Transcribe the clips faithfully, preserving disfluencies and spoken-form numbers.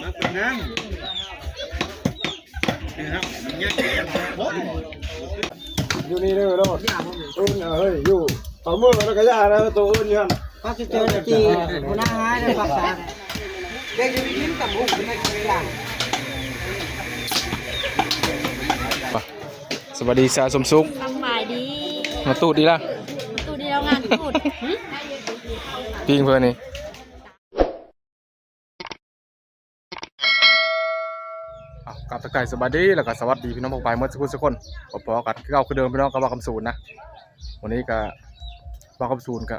นั่นนะครับ อยู่นี่เด้อโลดอื่นเฮ้ยอยู่ต่อมือแล้วก็ย่าแล้วตัวอื่นอยู่หั่น ก็จะเจอจีหัวหน้าห้าในภาษาเด็กจะไปกินกับบุกไม่กินหลัง สวัสดีสาวสมสุข สบายดี มาตูดดีละ ตูดดีแล้วงานตูด ปิ้งเพื่อนนี่ อ่ะ กราบทักทายสวัสดีแล้วก็สวัสดีพี่น้องพวกไปเมื่อสักครู่สักคน พอๆกันคือเก่าคือเดิมพี่น้องกับบ่าวคำสูนนะ วันนี้ก็บ่าวคำสูนก็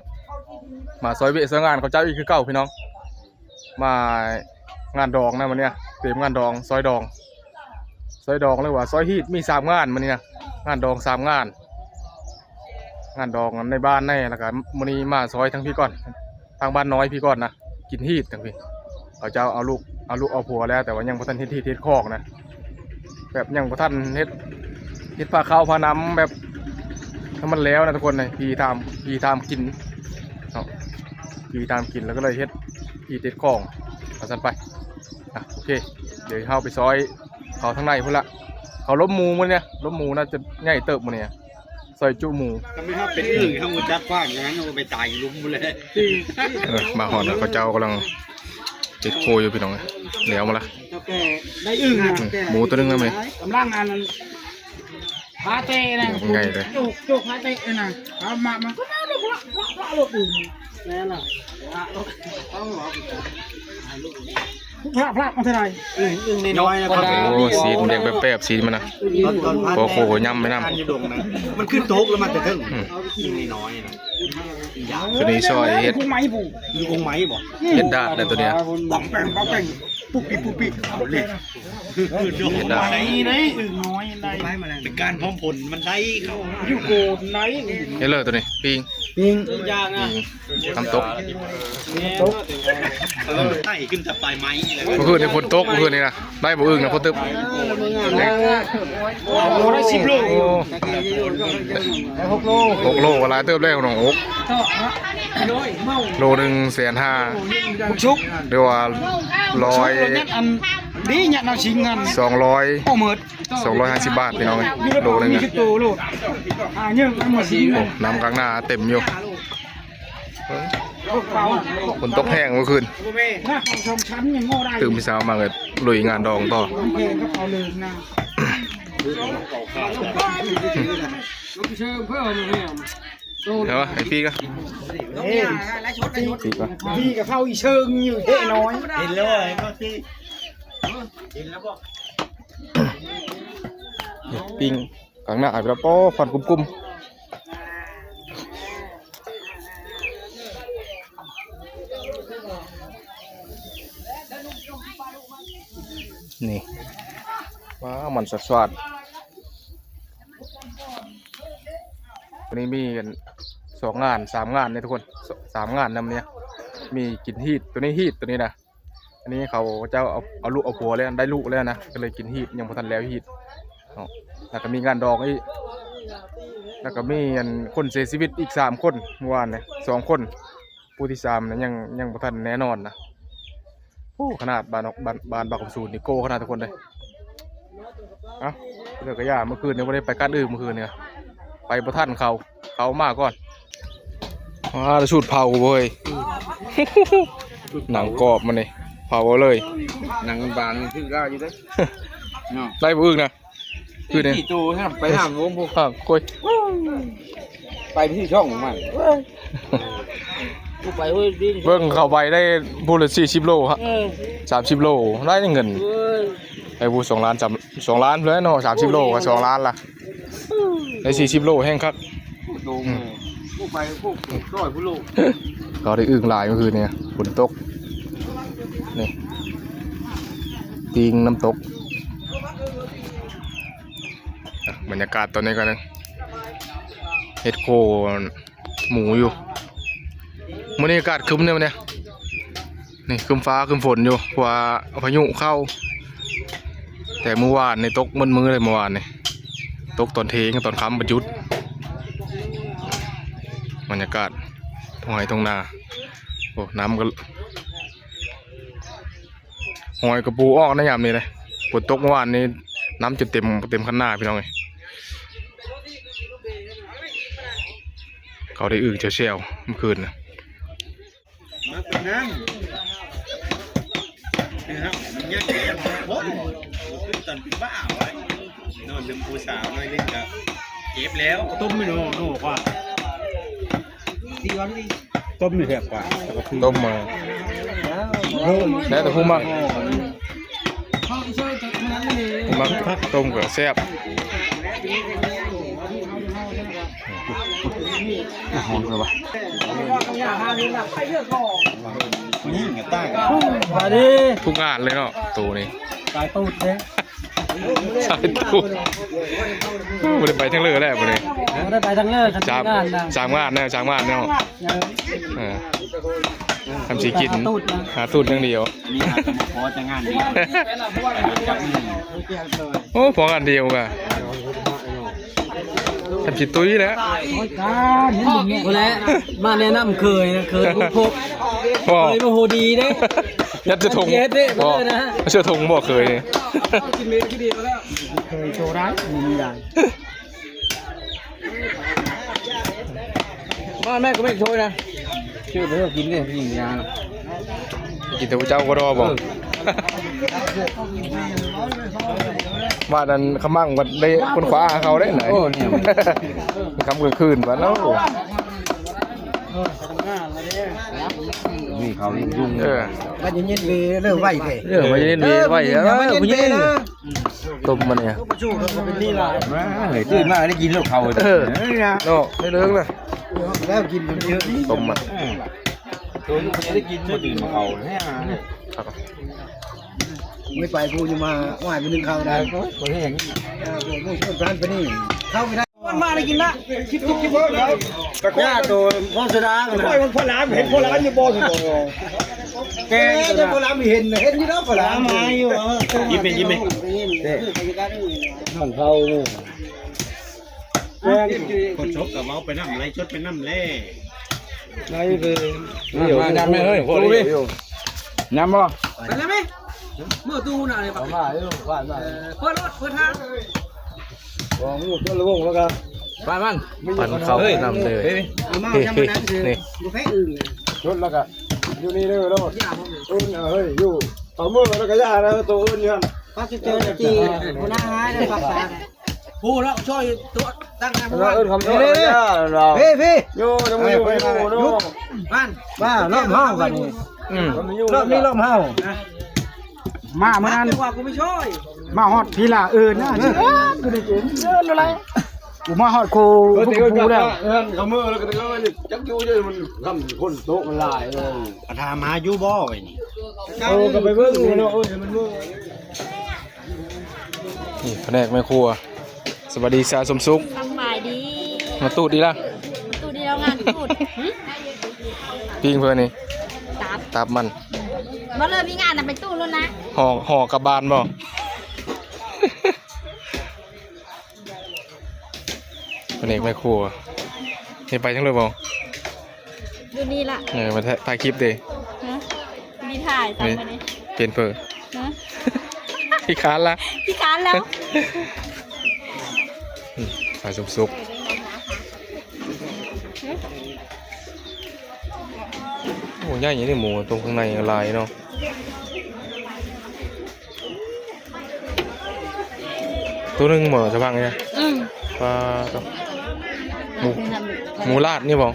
มาซอยเวียกซอยงานเขาเจ้าอีกคือเก่าพี่น้อง มางานดองนะวันเนี้ย เตรียมงานดอง ซอยดอง ซอยดองหรือว่าซอยฮีท มีสามงานมื้อนี้นะ งานดองสามงาน งานดองในบ้านแน่ แล้วก็มื้อนี้มาซอยทั้งพี่ก่อน ทางบ้านน้อยพี่ก่อนนะ กินฮีททั้งพี่ เขาเจ้าเอาลูก เอาลูกเอาผัวแล้ว แต่ว่ายังบ่ทันเฮ็ดฮีทเฮ็ดคอกนะ แบบยังบ่ทันเฮ็ด เฮ็ดผ้าขาวผ้าน้ำแบบให้มันแล้วนะทุกคนนะ พี่ทาม พี่ทามกินเนาะ พี่ทามกินแล้วก็เลยเฮ็ดฮีทเฮ็ดคอก เอาซั่นไป อ่ะ โอเค เดี๋ยวเฮาไปซอยเขาทางในพุ้นละ เขาล้มหมูมื้อนี้ ล้มหมูน่าจะใหญ่เติบมื้อนี้ ซอยจุหมู ถ้าไม่ชอบเป็นอึ่ง ถ้ามูจัดกว้างอย่างนั้น มันไปตายอยู่หลุมหมดเลย เออ มาฮอดแล้ว เขาเจ้ากำลังเฮ็ดโคอยู่พี่น้อง แล้วมาละ เจ้าแก่ได้อึ่งนะ อืม หมูตัวหนึ่งแล้วไหม กำลังอันนั้น พาเตะนะ โอ้โห ง่ายเลย จุก จุกพาเตะนะ เอามา มันก็มาเลย พละ พละ พละ รถอื่น แล้วล่ะ พละ พละ มันเท่าไหร่ อึ่ง อึ่งน้อยๆ นะ โอ้ สีแดงแป๊บๆ สีมันนะ ตอน ตอนพา พอโคย่ำไปนำ อยู่ดงนะ มันขึ้นโต๊ะแล้วมันจะเทิง อืม อึ่งน้อยๆ นะ ตัวนี้ซอยเฮ็ด อยู่กรงไม้บ่ เฮ็ดดาดเลยตัวเนี้ย ป๋องแป๋ง ป๋องแป๋ง ปุ๊บปิ๊บ ปุ๊บปิ๊บ เอาเลย เห็นได้ ไหนไหน อึ่งน้อยไหน เป็นการพร้อมผลมันได้เข้า อยู่โกดไหน เห็นเลยตัวนี้ ปิ้ง ปิ้ง ย่างอ่ะ ปิ้ง น้ำตก ตก เออไต่ขึ้นจากปลายไม้เลย เมื่อคืนนี่ฝนตก เมื่อคืนนี่นะ ได้บ่อึ่งนะ ฝนตก โอ้ได้สิบโล โอ้ หกโล หกโลก็หลายเติบแล้วน้องโอ๊ค โลหนึ่งแสนห้า ชุก หรือว่าร้อย อันนี้เนี่ยนำชิงกัน สองร้อย โอ้หมด สองร้อยห้าสิบบาทพี่น้อง โลหนึ่ง มี อะ สิบตัวโล อ่าเนี่ยมันหมดสิง โอ้ น้ำกลางหน้าเต็มอยู่ พวกเปา ฝนตกแห้งเมื่อคืน นะ สองชั้นยังโง่ได้ ตื่นเช้ามาก็ลุยงานดองต่อ มันเพลงก็เปาเลยนะ เดี๋ยวไอ้พี่ก็ เอ้ย พี่ก็ พี่กับเข้าอีเชิงอยู่เท่น้อย เห็นแล้วไอ้ก็ตี ปิ้งกลางหน้าไปแล้ว โอ้ ควันกุ้มๆ นี่ ว้า มันสดๆ วันนี้มีกันสองงาน สามงานเนี่ยทุกคน ส- สามงานนำเนี่ย มีกินฮีท ตัวนี้ฮีทตัวนี้นะ อันนี้เขาเจ้าเอา เอาลูกเอาผัวแล้ว ได้ลูกแล้วนะ ก็เลยกินฮีท ยังบ่ทันแล้วฮีทเนาะ แล้วก็มีงานดองอีก แล้วก็มีอันคนเสียชีวิตอีกสามคนเมื่อวานเนี่ย สองคน ผู้ที่สามเนี่ยยัง ยังบ่ทันแน่นอนนะ โอ้ ขนาดบ้านออก บ้าน บ้านบักคำสูนนี่โก้ขนาดทุกคนเลย เอ้า เลิกกะย่า เมื่อคืนนี่บ่ได้ไปกัดอึ่งเมื่อคืนเนี่ย ไปบ่ทันเขา เขามาก่อน อ่า สูตรเผาเว้ย หนังกรอบมันนี่ เผาเอาเลย หนังบางนี่ถือได้อยู่เด้อ เนาะ ได้บ่อึ่งนะ คือเนี่ย สี่ตัวใช่ไหม ไปห้างหลวงพวก ครับ คุย ไปที่ช่องของมัน กูไปห้วยดิน เบิ่งเข้าไปได้ผู้ละสี่สิบโลฮะ เออ สามสิบโล ได้เงิน เออ ไอ้ผู้สองล้าน สาม สองล้านเลยเนาะ สามสิบโลก็สองล้านละ ได้สี่สิบโลแห้งคัก โดงเลย พวกไปพวกร้อยพวกโล เขาได้อึ่งหลายเมื่อคืนเนี่ย ฝนตก นี่ ตีงน้ำตก อ่ะ บรรยากาศตอนนี้ก็นะ เฮ็ดโคหมูอยู่ มื้อนี้อากาศครึ้มเนี่ย มื้อนี้ นี่ครึ้มฟ้าครึ้มฝนอยู่ เพราะว่าพายุเข้า แต่เมื่อวานนี่ตกมืดมื้อเลยเมื่อวานนี่ ตกตอนเทงตอนค่ำบ่หยุด บรรยากาศท้องไร่ท้องนา โอ้ น้ำก็ หอยกะปูออกนะยามนี้เลย ฝนตกเมื่อวานนี้ น้ำจะเต็ม เต็มคันนาพี่น้องเอ้ย เขาได้อึ่งแซวๆเมื่อคืนนะ มาเป็นนั่งนะครับ มันยังเก็บคน คือตอนเป็นบ้าไว้ นอนลืมผู้สาวหน่อยนึงครับ เก็บแล้ว ต้มไม่รู้ รู้ว่า ต้มนี่แซ่บกว่า ต้มมา แล้วแต่ผู้มัก ผู้มักต้มก็แซ่บ หอมเลยวะ นี่กระต่าย มาดิ ทุกงานเลยเนาะ ตัวนี้ สายตูดเลย สายตูด บ่ได้ไปทางเลือแล้วบ่ได้ บ่ได้ไปทางเลือ สาม งานนะ สามงานนะ สามงานเนาะ เออ เออ ทำสิกิน หาตูดนะ หาตูดอย่างเดียว อันนี้หาแต่มาขอแต่งานเดียว จับมือ โอ้ พองานเดียวกะ ทำสิตุ้ยแล้ว โอ้ย การเห็นอย่างเงี้ย บ่แล้ว มาแนะนำเคยนะ เคยพบ พอ เคยมาโหดีเด้ ยัดเสื้อถุง เฮ็ดเด้ พอ มาเลยนะ เสื้อถุงบอกเคย เคยโชว์ได้ มีอย่าง บ้านแม่ก็ไม่โชยนะ ชื่อไปเถอะ กินเนี่ย กินยานะ กินแต่พระเจ้าก็รอบอก เออ บ้านนั้นขมั่งมันได้คนคว้าเขาได้ไหน โอ้ เนี่ย ค่ำกลางคืนบ้านเรา นี่เขายุ่งๆ เออ มันยังเย็นเลยเริ่มไหวเลย เออ มันยังเย็นเลยไหว เออ เออ มันยังเย็นเลยนะ ต้มมันเนี่ย ก็ประชุมกันเป็นนี่ล่ะ มาเลย ตื่นมาได้กินแล้วเขา เออ เนาะ ได้เรื่องนะ แล้วกินมันเยอะ ต้มมัน เออ ตัวนี้ได้กินมาตื่นมาเขาเนี่ย ครับ ไม่ไปกูจะมาไหว้ไปนึ่งเขาได้ ตัวนี้อย่างนี้ เออผมต้องช่วยร้านไปนี่ เข้าไม่ได้ มันมาได้กินละ คลิปตุ๊กคลิปเบอร์แล้ว แต่ก็ ย่าตัวพ่อเสอดาวนะ ค่อยมันพ่อหลาม เห็นพ่อหลามอยู่บ่สุด แกง เอ้ย ตัวนั้น พ่อหลามเห็น เห็นอยู่แล้วพ่อหลาม มาอยู่ ยิ้มไป ยิ้มไป น้องเขาเนี่ย แกง คนชกกับเมาไปน้ำไหลชดไปน้ำแล่ ไหนคือ มา มา ยำไหมเฮ้ย โคตรดีอยู่ ยำบ่ ไปแล้วไหม เมื่อตู้น่ะเลยปะ มาอยู่บ้านมา เออ เปิดรถ เปิดทาง ของอยู่ต้นละวงแล้วก็ บ้านมัน ปั่นเข้า เฮ้ย นำเลย เฮ้ย เอามา เฮ้ย จำนั้นคือ นี่ บุฟเฟ่ต์อื่นเลย ชดแล้วก็ อยู่นี่เด้อโลด อย่าผม อื่น เฮ้ย อยู่ เอามือแล้วก็ย่าแล้วตัวอื่นอยู่หั่น ป้าจะเจอจีหัวหน้าห้ายแล้วป้าสา ผู้เราช่วยตัวตั้งหน้าผู้ เรา ว่า เอิ้นคำโทษ เด้ ย่าเรา พี่ พี่ อยู่ยังไม่อยู่ ไม่อยู่เนาะ บ้าน ว่า รอบห้องกันนี่ อืม รอบนี้รอบห้อง มาเมื่อนั้น จังหวะกูไม่ช่วย มาฮอดพีหล่าเอิ้นนะ เออ กูได้เจอ เออ อะไร กูมาฮอดโค เออ พวกกูแล้ว เออ เขาเมื่อแล้วก็เออจักอยู่เดี๋ยวมันทำคนโต๊ะมันหลายเลย กระทามาอยู่บ่ไว้นี่ โอ้ ก็ไปเบิ่งเนาะ เออ มันเบิ่ง นี่แผนกแม่ครัว สวัสดีสาวสมสุข สบายดี มาตูดดีละ มาตูดดีแล้วงานตูด ปิ้งเพิ่นนี่ ตับ ตับมัน มาเลยมีงานน่ะไปตู้แล้วนะ ห่อ ห่อกลับบ้านบ่ แผนกแม่ครัว นี่ไปทั้งเลยบ่ อยู่นี่ละ เออ มาถ่าย ถ่ายคลิปเด้ ฮะ มีถ่าย นี่ ทำมานี่ เปลี่ยนเผอ ฮะ ขี้ค้านละ ขี้ค้านแล้ว อืม สาวสมสุข โอ้ ใหญ่อย่างนี้หมูตรงข้างในลายเนาะ ตัวหนึ่งบ่สะพังเนี่ย อืม ปลาตัว หมู หมูลาดนี่บ่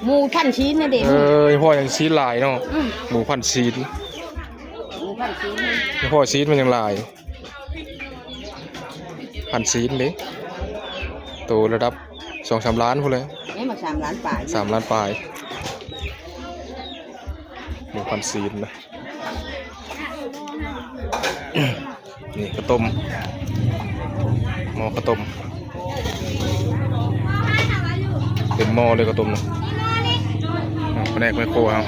หมูพันชิ้นนะเด็ก เออ พ่อยังชิ้นหลายเนาะ อืม หมูพันชิ้น หมูพันชิ้นนะ พ่อชิ้นมันยังหลาย พันชิ้นเด้ ตัวระดับสองสามล้านพู้นเลย นี่มาสามล้านปลาย สามล้านปลาย หมูพันชิ้นนะ นี่ข้าวต้ม หม้อข้าวต้ม เต็มหม้อเลยข้าวต้มนะ อ่ะ แผนกแม่ครัวครับ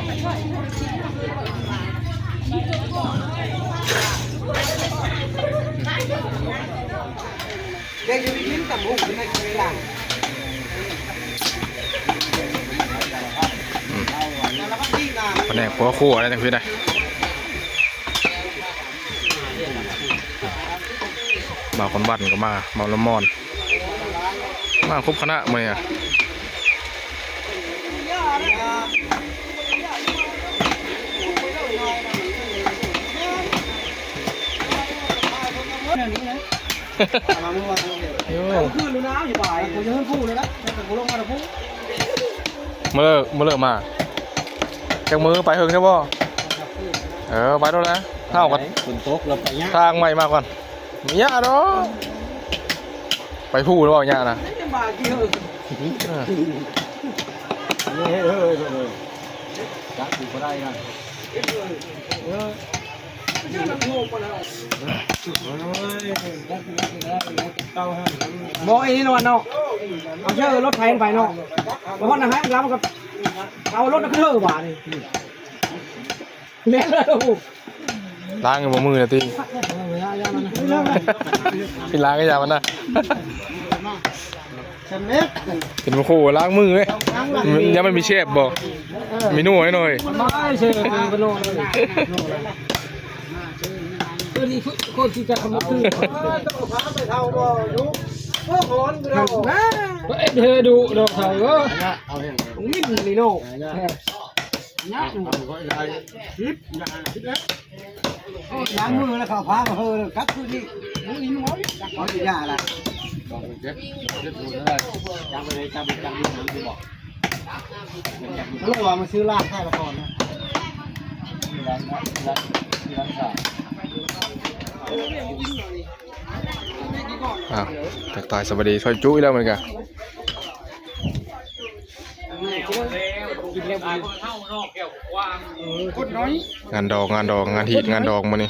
เด็กอยู่ที่นี่ตำหุงในเวลา อืม แผนกพ่อครัวแล้วจังซี่นะ บ่าวคอนวันก็มา บ่าวละมอน มาครบคณะมื้อนี้อะ โอ้ คืนแล้วนะ อยู่บ่าย ผมจะขึ้นภูเลยนะ แต่ผมลงมาแล้วภู มื้อเลิก มื้อเลิกมา จักมื้อไปเฮิงได้บ่ เออ ไปโลดนะ เฮาก็ ฝนตกแล้วไปยาก ทางใหม่มาก่อน อย่าดอก ไปภูแล้วบ่ อย่านะ เออ นี่เฮ้ย เฮ้ย เฮ้ย เฮ้ย จักอยู่บ่ได้นะ เออ บ่ ไอ้นี่นอนเนาะ เอาเชื่อรถไถไปเนาะ เพราะนะฮะ แล้วมันก็เอารถขึ้นเรือบาดนี่ แม่นเลย ล้างอยู่บ่มือนะติ พี่ล้างก็อย่ามันนะ สำเร็จ เป็นโอ้โหล้างมือเว้ย ยังไม่มีเชฟบ่ มีหน่วยหน่อย ไม่ใช่ ก็นี่คือคนที่จะทำมาคือ เออ ต้องพาไปเท่าบ่อยู่ โอ้โห เอ็ดเธอดูดอกเถาเออ เอาเห็น นิ่มนี่โน่ นะ โอ้ย ล้างมือแล้วเข้าผ้ามาเฮ้อ กลับคืนนี่ โอ้ย น้อย ขออนุญาตละ ลองเก็บ เก็บดูได้ จับไปเลย จับไป จับดู ดูบอก แล้วเรามาซื้อลาบให้เราก่อนนะ อ่ะ ทักทายสวัสดีซอยจุ้ยแล้วเหมือนกัน งานดอง งานดอง งานฮีท งานดองมื้อนี้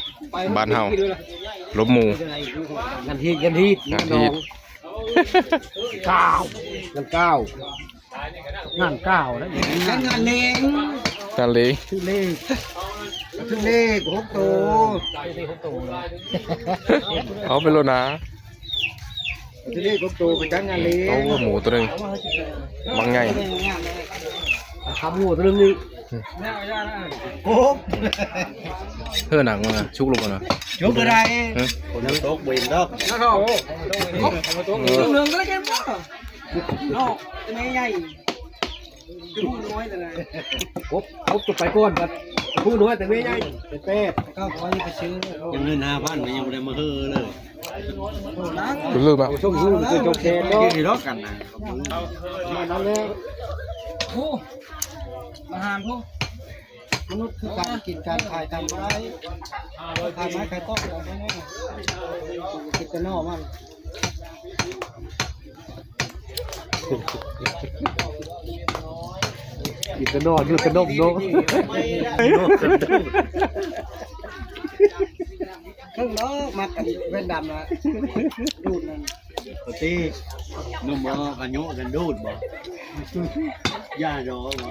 บ้านเฮา ลบหมู่ งานฮีท งานฮีท งานฮีท งานดอง ก้าว งานก้าว งานก้าวนะ งานเลง งานเลง ชื่อเลง ชื่อเลง หกตัว เอาไปโลดนะ ชื่อเลง หกตัว ไปจ้างงานเลง โอ้ หมูตัวหนึ่ง บักใหญ่ ทำหมูตัวหนึ่งนี่ โอ้ เฮ้อ หนังมันนะ ชุกลงก่อนนะ ชุกอะไร เฮ้อ ฝนตกเวนดอก เออ เหลืองก็ได้แค่นั้น เนาะ แต่ไม่ใหญ่ จะพูดน้อยแต่ไหน ครบ ครบจะไปก่อนครับ พูดน้อยแต่ไม่ใหญ่ เป็นแปด เก้าร้อยไปซื้อ ยังเงินห้าพันมันยังไม่ได้มาเฮ้อเลย เป็นเรื่องแบบ ช่วงนี้มันจะจบแค่ เดี๋ยวนี้รอกกันนะ มานั้นเลย โอ้ มาหามพวก มนุษย์คือการกินการขายกันบ่ได้ ขายไม้ขายตอกอะไรพวกนี้ กินแต่หน่อมัน กินแต่หน่อ อยู่แต่นมเนาะ เครื่องเนาะ มัดกันแว่นดำนะ ดูดนั่น ปกติหนุ่มบ่กันโยกันดูดบ่ อย่าดอกบ่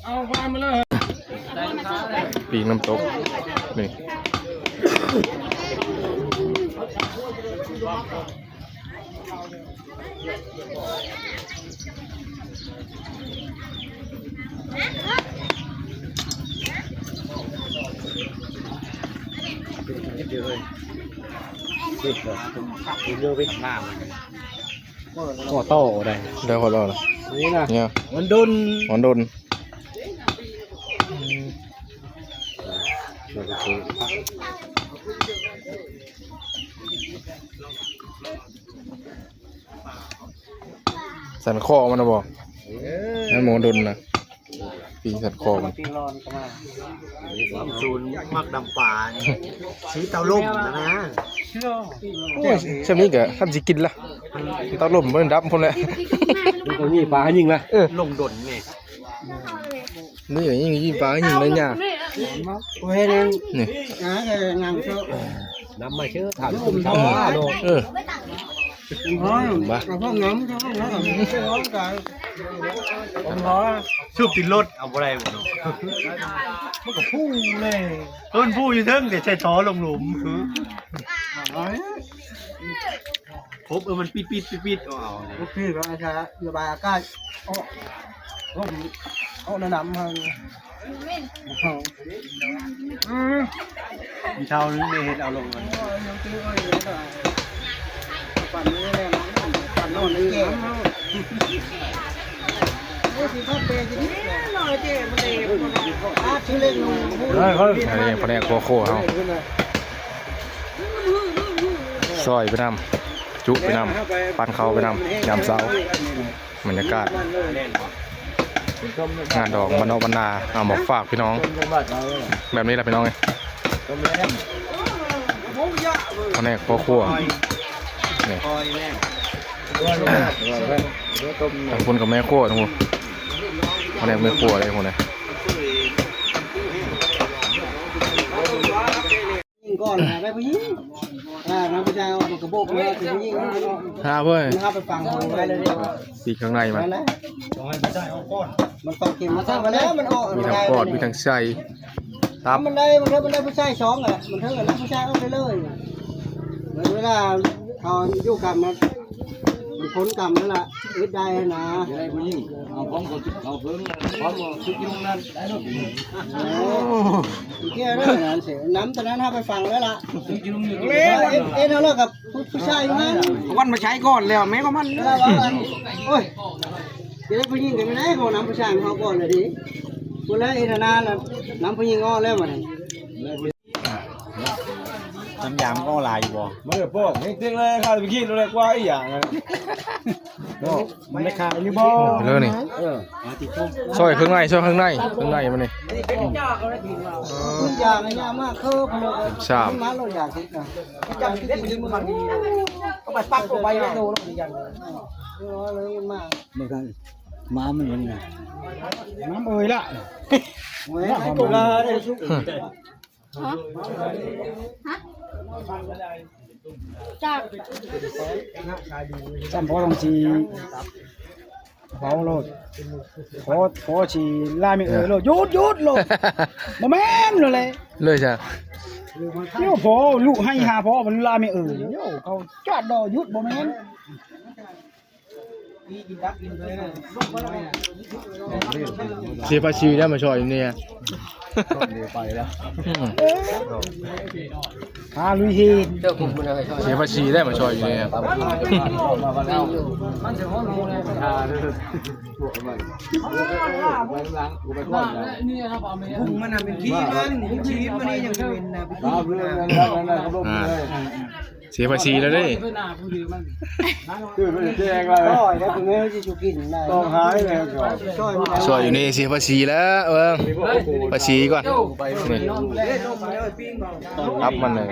เอาวางมาเลย ปีกน้ำตก นี่ เดี๋ยวเลย เดี๋ยวไปทำงาน ขอต่อได้ ได้ขอต่อละ นี่นะ เนี่ย มันดุน มันดุน อืม สันคอมันนะบ่ เออ นั่นหมูดุนนะ ปีสันคอมัน ศูนย์มักดำปลานี่ ซื้อเตาล่มนะนะ โอ้ย ช่วงนี้ก็ทำสิกินละ เตาล่มมันดับพุ่นแหละ ดูตรงนี้ปลายิงละ เออ ลงดนไง นี่ยิง ยิงปลา ยิงเลยเนี่ย โอ้ย นี่ นี่ อ่า เออ งามเชียว น้ำมาเชื่อถามคุณทำว่าโลก เออ ผมพอ บ้า เอาพวกน้ำเท่านั้น ผมพอ สูบติดรถเอาบ่ได้บ่เนาะ มันก็พุ่งเลย เออ มันพุ่งอยู่เทิง เดี๋ยวใส่ท่อลงหลุม ครบ เออ มันปิดๆๆๆ เอา โอเค แล้วอาจารย์ระบายอากาศ โอ้ โอ้ โอ้ น้ำมัน อืม มีเท่านึงได้เฮ็ดเอาลงมา เฮ้ยเฮ้ย อันนี้ผนกครัวโคเฮา ซอยไปนำ จุไปนำ ปั่นข้าวไปนำ ยามเช้า บรรยากาศ งานดองบ้านนอกบ้านนา เอามาฝากพี่น้อง แบบนี้แหละพี่น้องเอ้ย ผนกครัวโค นี่ ทางคุณกับแม่ครัวทางคุณ ผนกแม่ครัวเลยพวกนี้ ยิงก่อนนะได้ผู้หญิงอ่าน้ำผู้ชายออกมันกระโบกเลยผู้หญิง ฮาเว้ย มันเข้าไปฟังมันได้เลย ปีกข้างในมัน นั่นแหละมันต้องเก็บมาสร้างมาแล้วมันออก มีทั้งปอด มีทั้งไส้ ตับ มันได้มันได้มันได้ผู้ชายสองอ่ะมันเท่ากันแล้วผู้ชายเอาไปเลยเหมือนเวลาเขาอยู่กันนะมันพ้นกรรมแล้วล่ะอึดได้นะ ได้ผู้หญิงเอาของเขาเขาเพิ่งพร้อมเอาซื้อกินนั้น เกี่ยวเรื่องนั้นเสียน้ำตอนนั้นถ้าไปฟังแล้วล่ะเอ็นเอ็นเอาเลิกกับผู้ชายอยู่นั่น วันมาใช้ก่อนแล้วแม่ก็มัน แล้วว่าโอ้ยจะได้ผู้หญิงกันไม่ได้พอน้ำผู้ชายมันเอาก่อนเลยดิคนแรกเอ็นนาแล้วน้ำผู้หญิงอ้อแล้วมัน น้ำยามก็หลายอยู่บ่ เมื่อพวกเฮงเต็งเลยข้าไปกินอะไรกว่าอีกอย่างนะ มันไม่ขายหรือบ่ เรื่องนี้ เออ ซอยเครื่องใน ซอยเครื่องใน เครื่องในมันนี่ มันอยากอะไรมากคือพอ สาม มาเราอยากกินนะจำกินมันก็ไปปั๊บก็ไปแล้วโดนอย่างเออเลยมันมา มันก็มามันเหมือนกัน น้ำเอ่ยละเว้ยให้ตัวละได้ชุบ จาก จำพอลงทีเผาโลดขอขอทีล่าไม่เอ่ยโลดหยุดหยุดโลดบ่แม่นเลย เลยจ้ะ เดี๋ยวพอลูกให้หาพอมันล่าไม่เอ่ยเดี๋ยวเขาจัดดอกหยุดบ่แม่น เสียภาษีได้มาซอยเนี่ย ไปแล้ว อืม หาลุยเห็น เสียภาษีได้มาซอยเนี่ย พุงมันน่ะเป็นขี้มันชีวิตมันนี่ยังเป็นนะ อ่า เสียภาษีแล้วเด้ คือมันแจ้งอะไร ก็แล้วคุณแม่จะจุกินได้ ต้องหายแล้วก่อน ช่อย ซอยอยู่นี่เสียภาษีแล้วเออภาษีก่อนนี่อัพมันเลย